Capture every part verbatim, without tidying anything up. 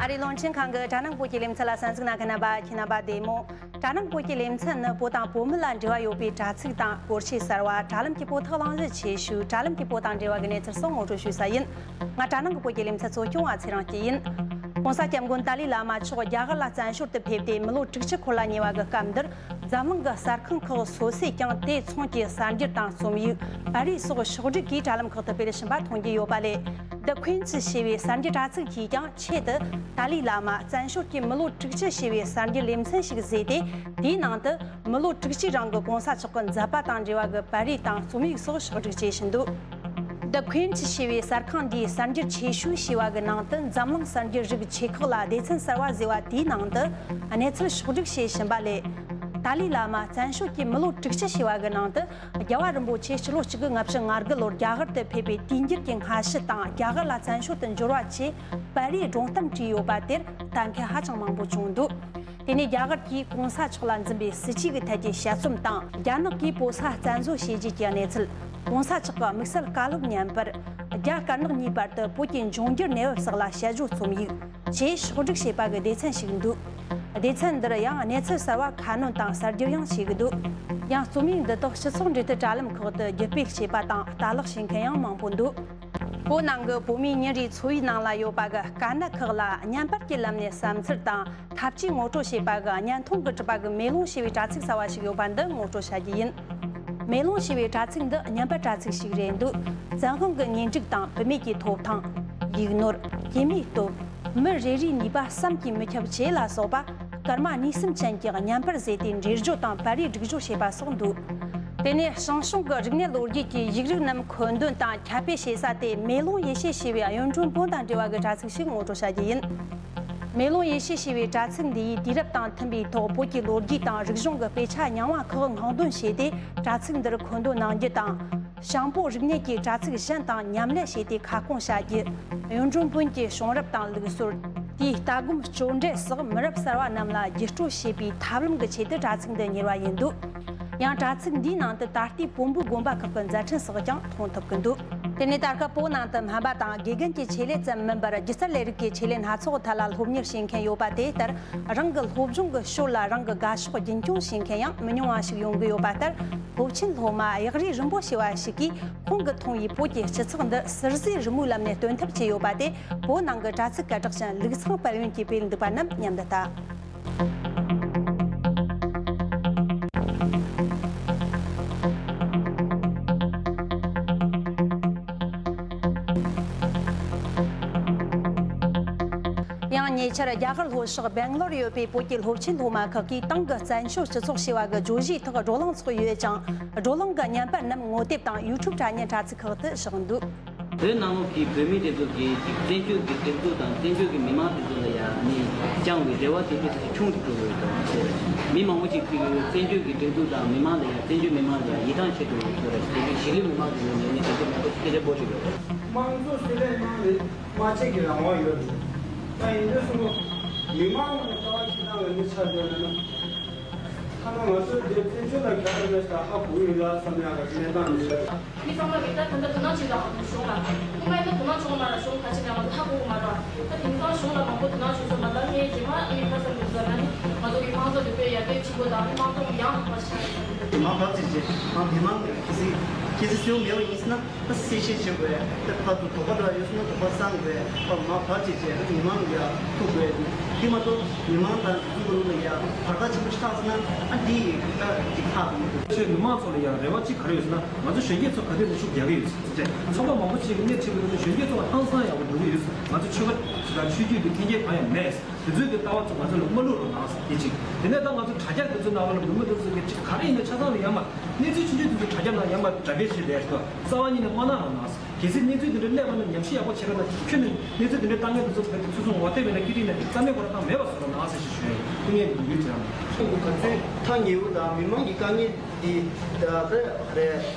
ཨ་རིའི་རླུང་འཕྲིན་ཁང་གི་དྲ་ནང་བོད་ཀྱི་ལེ་ཚན་ལ་གསན་གཟིགས་གནང་མཁན་རྣམ་པ་ཁྱེད་རྣམ་པ་བདེ་མོ། དྲ་ནང་བོད་ཀྱི་ལེ་ཚན་ནི་བོད་དང་བོད་མི་ལ་འབྲེལ་བ་ཡོད་པའི་དྲ་ཚིགས་དང་སྐོར་ཆས་གསར་བ། དྲ་ལམ་གྱི་བོད་ཐོག་གླེང་གཞི་ཆེ་ཤོས། དྲ་ལམ་གྱི་བོད་དང་འབྲེལ་བ་གི་གནས་ཚུལ་སོགས་ངོ་སྤྲོད་ཞུ་ས་ཡིན། ང་དྲ་ནང་གི་བོད་ཀྱི་ལེ་ཚན་གཙོ་སྐྱོང་བ་ཚེ་རིང་སྐྱིད་ཡིན། ྋགོང་ས་ྋསྐྱབས་མགོན་ཏཱ་ལའི་བླ་མ་མཆོག་རྒྱ་གར་ལ་བཙན་བྱོལ་དུ་ཕེབས་ཏེ་མི་ལོ་དྲུག་ཅུ་འཁོར་ལ་ཉེ་བ་གི་སྐབས་འདིར། འཛམ་གླིང་གི་གསར་ཁང་ཁག་སོ་སོས་ཀྱང་དེ་མཚུངས་ཀྱི་གསར་འགྱུར་དང་རྩོམ་ཡིག་པར་རིས་སོགས་ཕྱོགས་བསྒྲིགས་ཀྱིས་དྲ་ལམ་ཁག་ཏུ་སྤེལ་བཞིན་པ་མཐོང་རྒྱུ་ཡོད་པ་ལས། The Queen's ཞེས་པའི་གསར་འགྱུར་དྲ་ཚིགས་ཀྱིས་ཀྱང་ཆེད་དུ་ཏཱ་ལའི་བླ་མ་བཙན་བྱོལ་གྱི་མི་ལོ་དྲུག་ཅུ་ཞེས་པའི་གསར་འགྱུར་ལེ་ཚན་ཞིག་བཟོས་ཏེ། དེའི་ནང་དུ་མི་ལོ་དྲུག་ཅུའི་རིང་གི་ྋགོང་ས་མཆོག་གི་མཛད་པ་དང་འབྲེལ་བ་གི་པར་རིས་དང་རྩོམ་ཡིག་སོགས་ཕྱོགས་བསྒྲིགས་བྱས་བཞིན་འདུག The Queen's ཞེས་པའི་གསར་ཁང་འདིའི་གསར་འགྱུར་ཆེ་ཤོས་ཞེས་པ་གི་ནང་དུ། འཛམ་གླིང་གསར་འགྱུར་རིགས་ཆེ་ཁག་ལ་སྡེ་ཚན་གསར་བ་བཟོས་པ་དེའི་ནང་དུ་གནས་ཚུལ་ཕྱོགས་བསྒྲིགས་བྱས་བཞིན་པ་ལས། ཏཱ་ལའི་བླ་མ་བཙན་བྱོལ་གྱི་མི་ལོ་དྲུག་ཅུ་ཞེས་པ་གི་ནང་དུ། རྒྱལ་བ་རིན་པོ་ཆེ་སྤྱི་ལོ་གཅིག་དགུ་ལྔ་བཅུ་ང་དགུ་ལོར་རྒྱ་གར་དུ་ཕེབས་པའི་དུས་འགྱུར་གྱི་སྔ་ཕྱི་དང་རྒྱ་གར་ལ་བཙན་བྱོལ་དུ་འབྱོར་བ་བཅས་པར་རིས་སྒྲུང་གཏམ་བྲིས་ཡོད་པ་དེར་ལྟ་མཁན་ཧ་ཅང་མང་པོ་བྱུང་འདུག་དེ་ནས་རྒྱ་གར་གྱིས་ྋགོང་ས་མཆོག་ལ་འཛིན་པའི་སྲིད་བྱུས་ཀྱི་ཐད་ཀྱི་དཔྱད་རྩོམ་དང་། རྒྱ་ནག་གིས་བོད་ས་བཙན་བཟོ་བྱས་རྗེས་ཀྱི་གནས་ཚུལ། ྋགོང་ས་མཆོག་གི་དམིགས་བསལ་བཀའ་སློབ་བརྙན་པར། རྒྱ་དཀར་ནག་གཉིས་བར་དུ་བོད་ཀྱི་འབྱུང་འགྱུར་གནས་བབ་སོགས་ལ་དཔྱད་བརྗོད་རྩོམ་ཡིག་ཅེས་ཕྱོགས་བསྒྲིགས་བྱས་པ་གི་སྡེ་ཚན་ཞིག་འདུག་སྡེ་ཚན་འདིར་ཡང་གནས་ཚུལ་གསར་བ་ཁ་སྣོན་དང་གསར་བསྒྱུར་ཡང་བྱེད་ཀྱི་འདུག་ཡང་རྩོམ་ཡིག་འདི་དག་སྤྱི་ཚོགས་འབྲེལ་མཐུད་དྲ་ལམ་ཁག་ཏུ་བརྒྱུད་སྤེལ་བྱས་པ་དང་ལྟ་ཀློག་བྱེད་མཁན་ཡང་མང་པོ་འདུག་བོད་ནང་གི་བོད་མིའི་ཉིན་རེའི་འཚོ་བའི་ནང་ལ་ཡོད་པ་གི་དཀའ་གནད་ཁག་ལ་བརྙན་པར་གྱི་ལམ་ནས་བསམ་ཚུལ་དང་ཐབས་ཇུས་ངོ་སྤྲོད་བྱས་པ་གི་བརྙན་ཐུང་གིས་གྲུབ་པ་གི་མེ་ལོང་ཞེས་པའི་དྲ་ཚིགས་གསར་བ་ཞིག་ཡོད་པ་འདི་ངོ་སྤྲོད་བྱ་རྒྱུ་ཡིན། མེ་ལོང་ཞེས་པའི་དྲ་ཚིགས་འདི་བརྙན་པར་དྲ་ཚིགས་ཤིག་རེད་འདུག་བཙན་དབང་གི་གཉེན་སྒྲིག་དང་བུད་མེད་ཀྱི་ཐོབ་ཐང་། ཡིག་ནོར། སྐྱེས་མའི་སྟོབས། མི་རེ་རེའི་ནུས་པ་བསམ་གྱིས་མི་ཁྱབ་བཅས་ལ་སོགས་པ་སྐར་མ་གཉིས་གསུམ་ཅན་གྱི་བརྙན་པར་བཟོས་ཏེ་འགྲེལ་བརྗོད་དང་པར་རིས་སྒྲིག་སྦྱོར་བྱས་པ་སོགས་འདུག་དེ་ནས་ཞང་ཞུང་གི་རིག་གནས་ལོ་རྒྱུས་ཀྱི་ཡིག་རིགས་རྣམས་མཁོ་འདོན་དང་ཁྱབ་སྤེལ་བྱེད་ས་དེ་མེ་ལོང་ཡེ་ཤེས་ཞེས་པའི་གཡུང་དྲུང་བོན་དང་འབྲེལ་བ་གི་དྲ་ཚིགས་ཤིག་ངོ་སྤྲོད་བྱ་རྒྱུ་ཡིན། མེ་ལོང་ཡེ་ཤེས་ཞེས་པའི་དྲ་ཚིགས་འདིའི་དུས་རབས་དང་མཐུན་པའི་ཐོག་བོད་ཀྱི་ལོ་རྒྱུས་དང་རིག་གཞུང་གི་དཔེ་ཆ་རྙིང་བ་ཁག་སྔོག་འདོན་བྱས་ཏེ་དྲ་ཚིགས་འདིར་མཁོ་འདོན་གནང་རྒྱུ་དང་། ཞང་བོད་རིག་གནས་ཀྱི་དྲ་ཚིགས་གཞན་དང་མཉམ་ལས་བྱས་ཏེ་ཁ་སྐོང་བྱ་རྒྱུ། གཡུང་དྲུང་བོན་གྱི་བྱུང་རབས་དང་ལུགས་སྲོལ། དེའི་ལྟ་སྒོམ་སྤྱོད་འབྲས་སོགས་མི་རབས་གསར་བ་རྣམས་ལ་བརྒྱུད་སྤྲོད་བྱེད་པའི་ཐབས་ལམ་གྱི་ཆེད་དུ་དྲ་ཚིགས་འདི་གཉེར་བ་ཡིན་འདུག་ཡང་དྲ་ཚིགས་འདིའི་ནང་དུ་ད་ལྟའི་བོན་པོའི་དགོན་པ་ཁག་གི་མཛད་འཕྲིན་སོགས་ཀྱང་མཐོང་ཐུབ་ཀྱི་འདུག་དེ་ནས་ད་སྐབས་བོད་ནང་དུ་སྨན་པ་དང་དགེ་རྒན་གྱི་ཆེད་ལས་ཙམ་མིན་པར་སྒྱུ་རྩལ་ལས་རིགས་ཀྱི་ཆེད་ལས་སྣ་ཚོགས་ཐད་ལ་སློབ་གཉེར་བྱེད་མཁན་ཡོད་པ་དེ་ལྟར། རང་གི་སློབ་སྦྱོང་གི་ཞོར་ལ་རང་གི་དགའ་ཕྱོགས་རྒྱུན་འཁྱོངས་བྱེད་མཁན་ཡང་མི་ཉུང་བ་ཞིག་ཡོང་གི་ཡོད་པ་ལྟར། སློབ་ཆེན་སློབ་མ་གཡག་རིས་རིན་པོ་ཆེ་བ་ཞིག་གིས་ཁོང་གིས་མཐོང་བའི་བོད་ཀྱི་སྤྱི་ཚོགས་འདི་ཟུར་བཟོས་རི་མོའི་ལམ་ནས་སྟོན་ཐབས་བྱས་ཡོད་པ་དེ་བོད་ནང་གི་དྲ་ཚིགས་སྐད་གྲགས་ཅན་ལུག་ཚང་དཔལ་ཡོན་གྱིས་སྤེལ་འདུག་པ་རྣམས་མཉམ་དུ་ལྟ། ཡང་ཉེ་ཆར་རྒྱ་གར་ལྷོ་ཕྱོགས་སྦེང་ལོར་ཡོད་པའི་བོད་ཀྱི་སློབ་ཆེན་སློབ་མ་ཁག་གིས་ཏང་གི་བཙན་བྱོལ་སྤྱི་ཚོགས་ཞེས་པ་གི་བརྗོད་གཞིའི་ཐོག་བགྲོ་གླེང་ཚོགས་ཡོད་ཅིང་། བགྲོ་གླེང་གི་བརྙན་པར་རྣམས་ངོ་དེབ་དང་ཡུ་ཊུབ་དྲ་བརྙན་དྲ་ཚིགས་ཁག་ཏུ་བཞག་འདུག་བོད་ནང་ལོགས་ཀྱི་བོད་མི་དེ་ཚོ་གིས་ཅིག་བཙན་བྱོལ་གྱི་སྒྲིག་འཛུགས་དང་བཙན་བྱོལ་གྱི་མི་མང་དེ་ཚོ་ལ་ཡང་ནི་བཅངས་པའི་རེ་བ་དེ་ཏོག་ཙམ་ཆུང་དུ་འགྲོ་གི་ཡོད་དམ་ཟེར། མི་མང་པོ་ཅིག་གིས་བཙན་བྱོལ་གྱི་སྒྲིག་འཛུགས་དང་མི་མང་ལ་ཡང་བཙན་བྱོལ་མི་མང་ལ་ཡང་ཡིད་ཐང་ཆད་འགྲོ་གི་ཡོད་ཟེར། དེ་གཞིས་ལུས་མི་མང་གི་ངོས་ནས་དེ་འདྲའི་མང་པོ་ཞིག་སྐད་ཆ་འབོར་ཞིག་ཡོད། དམངས་གཙོ་སུ་ལས་གནང་རེད། སྨྲ་བརྗོད་ཀྱི་རང་དབང་ཡོད་རེད། ད་ཡིན་དུས་སོང་ཙང་མི་མང་ལ་ལྟ་བ་ཁྱེད་རང་ལ་མི་ཆགས་ཡོད་ན་ན། ཐ་ན་ང་ཚོའི་འདིར་བཙན་བྱོལ་ལ་ག་རེ་མེད་ས་ཧ་གོ་གི་ཡོད་ལ་བསམ་ཡག་གི་གནས་སྟངས་མི་ཤེས། མི་ཚང་མ་གིས་ད་ད་ལྟ་དོ་སྣང་བྱེད་དང་གཞུང་ལ། སྔོན་མ་ཡིན་ན་དོ་སྣང་བྱུང་མ་རེད། གཞུང་ག་ཅི་ཡང་ང་ཚོ་ཧ་གོ་གི་མ་རེད། ད་དེང་སང་གཞུང་ལ་མང་པོ་དོ་སྣང་བྱུང་སོང་། མ་ད་ངས་རྗེས་མ་ཨ་ནི་ཁ་སང་གི་ཟེར་ན་ནི་ང་ཚོ་གི་དམངས་གཙོ་འདི་དཔེ་ཡར་རྒྱས་ཆེན་པོ་དང་ཨ་ནི་དམངས་གཙོ་ཡང་དག་པ་ཆགས་ཡོད་ས་རེད། མ་བབས་ཅིག་བྱས་ཨ་མི་མང་གི་གལ་སྲིད་གལ་སྲིད་གསལ་པོ་མེད་པ་ཡིན་ཟེར་ན། ད་གསལ་བཤད་བྱེད་དགོས། ད་ཕར་ཚུར་དོགས་པ་འདྲ་ཡོད་སོང་ན་དོགས་པ་སངས་དགོས། ད་མ་བབས་ཅིག་བྱས་ན་མི་མང་གི་ཡ་ཐུག་དགོས། དེ་མ་གཏོགས་མི་མང་དང་སྒྲིག་འཛུགས་བར་ལ་ཡ་བར་ཐག་ཆེན་པོ་ཆགས་སོང་ན་ཨ་འདི་ད་ཅིག་ཐག་ཏུ་མི་འདུག་ཆོས་མི་མང་ཚོ་ལ་ཡ་རེ་བ་གཅིག་ག་རེ་ཡོད་ཟེར་ན། ང་ཚོ་གཞོན་སྐྱེས་ཚོ་ག་དུས་ནས་ཤུགས་རྒྱག་གི་ཡོད་ཟེར། ཚོགས་པ་མང་པོ་ཅིག་གི་སྣེ་ཁྲིད་པའི་ནང་ནས་གཞོན་སྐྱེས་ཚོ་ལ་ཧང་སང་ཡག་པོ་འགྲོ་གི་ཡོད་ཟེར། ང་ཚོ་ཆོལ་ཁ་དང་ཆོས་བརྒྱུད་ཀྱི་འཐེན་འཁྱེར་གང་ཡང་མེད་ཟེར། དེ་ཚོའི་གི་ལྟ་བ་ཚོ་ང་ཚོ་ལ་མ་བསླུ་རོགས་གནང་ཟེར་དེ་གཅིག་དེ་ནས་ད་ང་ཚོ་དྲ་རྒྱ་དེ་ཚོའི་ནང་ལ་མི་མང་དེ་ཚོ་གི་གཅིག་ག་རེ་ཡིན་ན་ཆ་ཚང་ལ་ཡར་མར་གནས་ཚུལ་ཆུང་ཆུང་དེ་ཚོ་དྲ་རྒྱ་ནང་ཡར་མར་འདྲ་སྤེལ་བྱས་བསྡད་ཤག་རྩ་བ་ཉིད་ནས་མ་གནང་རོགས་གནང་ཟེར། གལ་སྲིད་གནས་ཚུལ་དེ་འདྲ་སླེབས་པ་ན་ཉམས་ཞིབ་ཡག་པོ་བྱེད་རོགས་གནང་། ཁྱོན་ནས་གནས་ཚུལ་དེ་འདྲ་བཏང་མཁན་དེ་ཚོ་བོད་དེ་ཚོ་ཚོ་ངོ་དེབ་ཡིན་ན་ཀི་རི་ཡིན་ན་རྩ་མེད་སྐོར་བཏང་མེད་པ་བཟོ་རོགས་གནང་ཟེར་ཞེས་ཞུ་ཡ་ཡིན། སྐུ་ངལ་འདུག་ཡོད་ཅེས། ཁོང་གི་ག་ཚོད་ཐག་ཉེ་བོ་དང་མི་མང་གི་དཀའ་ངལ་འདི་ད་ག་རེ་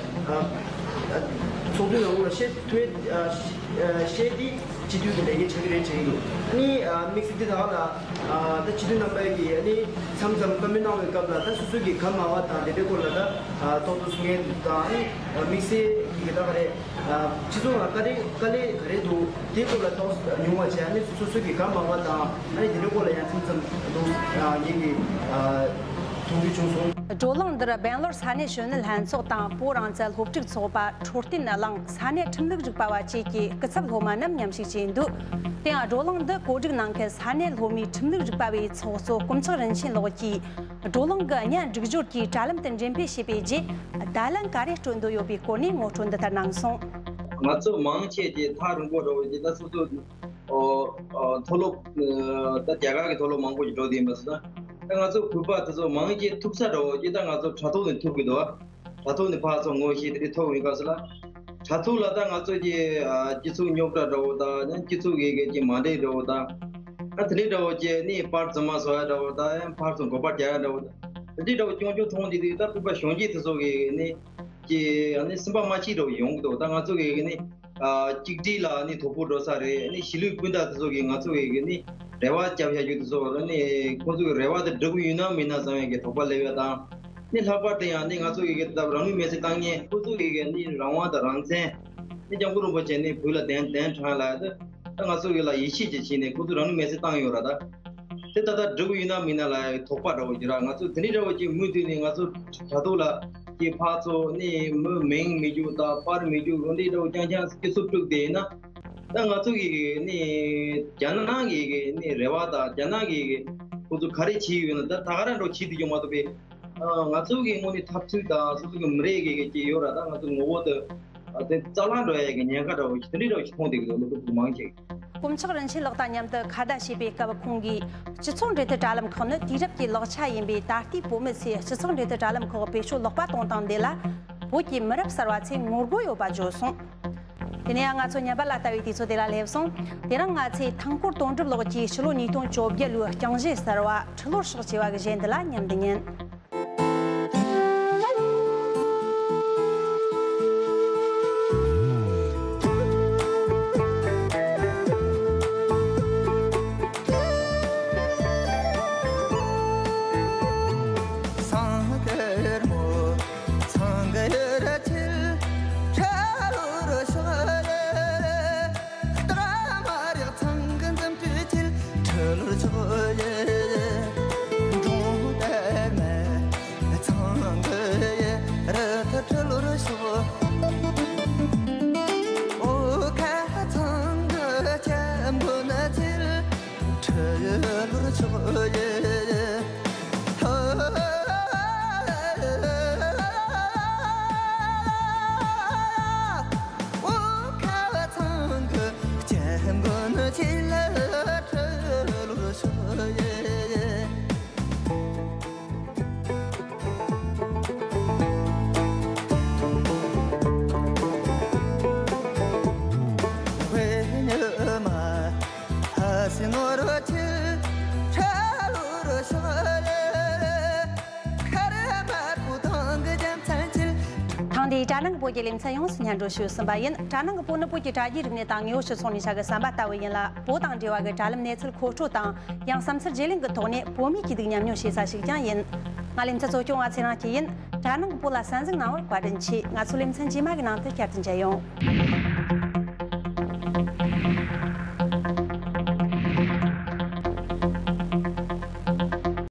ཨ་ ཚོགས་འདུའི་ནང་ལ་བཤད་ཐུབ་ཡས་ཨ་བཤད་དེ་སྤྱི་འཐུས་ཀྱི་ལས་འགན་ཆགས་ཀྱི་རེད་དྲན་གྱི་འདུག་ཨ་ནི་ཨ་དམིགས་བསལ་འདི་ད་ག་ལ་ཨ་ད་སྤྱི་འཐུས་རྣམ་པ་གིས་ཨ་ནི་མཚམས་མཚམས་བཀའ་མོལ་གནང་བའི་སྐབས་ལ་ད་སོ་སོ་གིས་ག་མ་བ་དང་དེ་འདྲའི་སྐོར་ལ་ད་ཨ་ཏོག་ཏོག་གསུང་མཁན་འདུག་དང་ཨ་ནི་དམིགས་བསལ་གྱི་གི་ད་ག་རེད། སྤྱི་ཚོགས་ལ་དཀའ་ལས་དཀའ་ལས་ག་རེ་འདུག་དེའི་སྐོར་ལ་ཏོག་ཙམ་ཉུང་བ་བྱས། ཨ་ནི་སོ་སོ་གི་ག་མ་བ་དང་ཨ་ནི་དེ་འདྲའི་སྐོར་ལ་ཡང་མཚམས་མཚམས་འདུག་ཨ་ངེད་ཀྱི་ཨ་མཐོང་རྒྱུ་བྱུང་སོང་། བགྲོ་གླེང་འདིར་སྦེང་ལོར་ས་གནས་གཞོན་ནུ་ལྷན་ཚོགས་དང་བོད་རང་བཙན་སློབ་ཕྲུག་ཚོགས་པ། འཕྲོད་བསྟེན་གླིང་། ས་གནས་ཁྲིམས་ལུགས་རིག་པ་བ་བཅས་ཀྱི་སྐུ་ཚབ་སློབ་མ་རྣམས་མཉམ་ཞུགས་བྱས་འདུག་དེ་ཡང་བགྲོ་གླེང་འདི་གོ་སྒྲིག་གནང་མཁན་ས་གནས་སློབ་མའི་ཁྲིམས་ལུགས་རིག་པ་བའི་ཚོགས་གཙོ་དཀོན་མཆོག་རིན་ཆེན་ལགས་ཀྱིས། བགྲོ་གླེང་གི་གཉེན་སྒྲིག་སྦྱོར་གྱིས་དྲ་ལམ་དུ་འགྲེམས་སྤེལ་བྱས་པའི་རྗེས། བརྡ་ལན་ག་རེ་སྤྲོད་འདོད་ཡོད་པའི་སྐོར་ནས་ངོ་སྤྲོད་འདི་ལྟར་གནང་སོང་། ང་ཚོ་མང་ཆེ་གྱིས་ཐག་རིང་པོ་འདྲ་བོ་ཅིག་ད་སོ་སོ་ཨོ་ཨོ་མཐོ་སློབ་ཨ་ད་རྒྱ་གར་གྱི་མཐོ་སློབ་མང་པོ་ཞིག་འགྲོ་བསྡད་ཡིན་པ་སོང་ཙང་། ད་ང་ཚོ་བོད་པ་དེ་ཚོ་མང་ཆེ་ཐུག་ས་འདྲ་བོ་ཅིག་ད་ང་ཚོ་དྲ་ཐོག་ནས་ཐུག་གི་འདུག་དྲ་ཐོག་ནས་ཕར་ཚུར་ངོ་ཤེས་དེ་འདྲ་ཐུག་ཡོང་སྐབས་སུ་ལ། དྲ་ཐོག་ལ་ད་ང་ཚོ་གི་ཨ་སྤྱི་ཚོགས་རྙོག་དྲ་འདྲ་བོ་དང་ཡང་སྤྱི་ཚོགས་ཀྱི་གི་ཅིག་མ་འགྲིག་འདྲ་བོ་དང་། ཨ་དེ་འདྲའི་འདྲ་བོ་ཅིག་ནི་པར་རྫུན་མ་བཟོ་ཡ་འདྲ་བོ་དང་ཡང་ཕར་ཚུར་འགོག་པ་རྒྱག་ཡ་འདྲ་བོ་དང་། དེ་འདྲའི་འདྲ་བོ་རྐྱང་རྐྱང་མཐོང་དུས་དེ་ད་བོད་པ་གཞོན་སྐྱེས་དེ་ཚོ་གི་ནི་ཅིག་ཨ་ནི་སེམས་པ་མ་སྐྱིད་འདྲ་བོ་ཡོང་གི་འདུག་ད་ང་ཚོ་གི་གི་ནི་ཨ་གཅིག་སྒྲིལ་ལ་ནི་དོ་ཕོག་འགྲོ་ས་རེད། ནི་གཞིས་ལུས་སྤུན་ཟླ་དེ་ཚོ་གི་ང་ཚོ་གི་གི་ནི་རེ་བ་རྒྱབ་བཞག་རྒྱུ་དེ་ཚོ་ནི་ཁོང་ཚོ་གི་རེ་བ་དེ་འགྲུབ་ཀྱི་ཡོད་ན་མིན་ན་བསམ་ཡ་གི་དོགས་པ་སླེབས་ཡ་དང་། ནི་ལྷག་པར་དུ་ཡང་ནི་ང་ཚོ་གི་གི་ད་རང་ལུས་མེར་སྲེག་བཏང་མཁན་ཁོ་ཚོ་གི་གི་ནི་རང་དབང་དང་རང་བཙན། ནི་སྐྱབས་མགོན་རིན་པོ་ཆེ་ནི་བོད་ལ་གདན་གདན་དྲངས་ལ་ད་ད་ང་ཚོ་གི་ལ་ཡིད་ཆེས་ཀྱི་ཆེད་ནས་ཁོ་ཚོ་རང་ལུས་མེར་སྲེག་བཏང་ཡོད་ར། ད་དེ་ད་ལྟ་འགྲུབ་ཀྱི་ཡོད་ན་མིན་ན་ལ་དོགས་པ་འདྲ་བོ་ཡོད་ར། ང་ཚོ་དེ་འདྲའི་འདྲ་བོ་ཅིག་མུ་མཐུད་ནས་ང་ཚོ་དྲ་ཐོག་ལ་ཅིག་ཕར་ཚུར་ནི་མི་མིང་མི་རྒྱུག་དང་པར་མི་རྒྱུག་འོ་འདྲའི་འདྲ་བོ་རྐྱང་རྐྱང་སྐྱིད་སུ་དཀྲུགས་བསྡད་ཡིན་ན། ད་ང་ཚོ་གི་ནི་རྒྱ་ནག་གི་ནི་རེ་བ་དང་རྒྱ་ནག་གི་ཁོ་ཚོ་ག་རེ་བྱེད་ཡོད་ན་ད་ད་ག་རང་འདྲ་བོ་བྱེད་དུ་ཡོང་མ་ཐུབ་པས། ང་ཚོ་གི་དངོས་གནས་འཐབ་རྩོད་དང་སོ་སོ་གི་མི་རིགས་ཀྱི་གི་ཅིག་ཡོད་ར། ད་ང་ཚོ་ངོ་བོ་དེ་དེ་རྩ་བརླག་འགྲོ་ཡ་གི་ཉེན་ཁ་འདྲ་བོ་ཞིག་དེ་འདྲའི་འདྲ་བོ་ཞིག་མཐོང་བསྡད་ཀྱི་འདུག་སློབ་ཕྲུག་མང་ཆེ་གིས། དཀོན་མཆོག་རིན་ཆེན་ལགས་དང་མཉམ་དུ་ཁ་བརྡ་བྱས་པའི་སྐབས་ཁོང་གིས་སྤྱི་ཚོགས་འབྲེལ་མཐུད་དྲ་ལམ་ཁག་ནི་དུས་རབས་ཀྱི་ལེགས་ཆ་ཡིན་པས། ད་ལྟའི་བོད་མི་ཚོས་སྤྱི་ཚོགས་འབྲེལ་མཐུད་དྲ་ལམ་ཁག་བེད་སྤྱོད་ལོག་པ་གཏོང་སྟངས་འདི་ལ་བོད་ཀྱི་མི་རབས་གསར་བ་ཚོས་ངོ་རྒོལ་ཡོད་པ་བརྗོད་སོང་། དེ་ནས་ཡང་ང་ཚོ་ཉམས་པ་ལ་ལྟ་བའི་དུས་ཚོད་དེ་ལ་སླེབས་སོང་། དེ་རིང་ང་ཚོས་ཐང་སྐོར་དོན་གྲུབ་ལགས་ཀྱིས་ཕྱི་ལོ་ཉིས་སྟོང་བཅོ་བརྒྱད་ལོའི་རྐྱང་གཞས་གསར་བ་ཁྲི་ལོར་ཕྱག་ཅེས་པ་གི་གཞས་འདི་ལ་ཉམས་འདི་ཉན། ཐེངས་འདིའི་དྲ་ནང་གི་བོད་ཀྱི་ལེ་ཚན་ཡོངས་སུ་སྙན་སྒྲོན་ཞུས་ཟིན་པ་ཡིན། དྲ་ནང་གི་བོད་ནི་བོད་ཀྱི་དྲ་རྒྱའི་རིག་གནས་དང་དངོས་ཡོད་སྤྱི་ཚོགས་གཉིས་ཆ་གི་ཟམ་པ་ལྟ་བུ་ཡིན་ལ། བོད་དང་འབྲེལ་བ་གི་དྲ་ལམ་གནས་ཚུལ་མཁོ་སྤྲོད་དང་། ཡང་བསམ་ཚུལ་བརྗེ་ལེན་གྱི་ཐོག་ནས་བོད་མིའི་སྐྱིད་སྡུག་མཉམ་མྱོང་བྱེད་ས་ཞིག་ཀྱང་ཡིན། ང་ལེ་ཚན་གཙོ་སྐྱོང་བ་ཚེ་རིང་སྐྱིད་ཡིན། དྲ་ནང་གི་བོད་ལ་གསན་གཟིགས་གནང་བར་བཀའ་དྲིན་ཆེ། ང་ཚོའི་ལེ་ཚན་རྗེས་མ་གི་ནང་དུ་བསྐྱར་དུ་མཇལ་ཡོང་།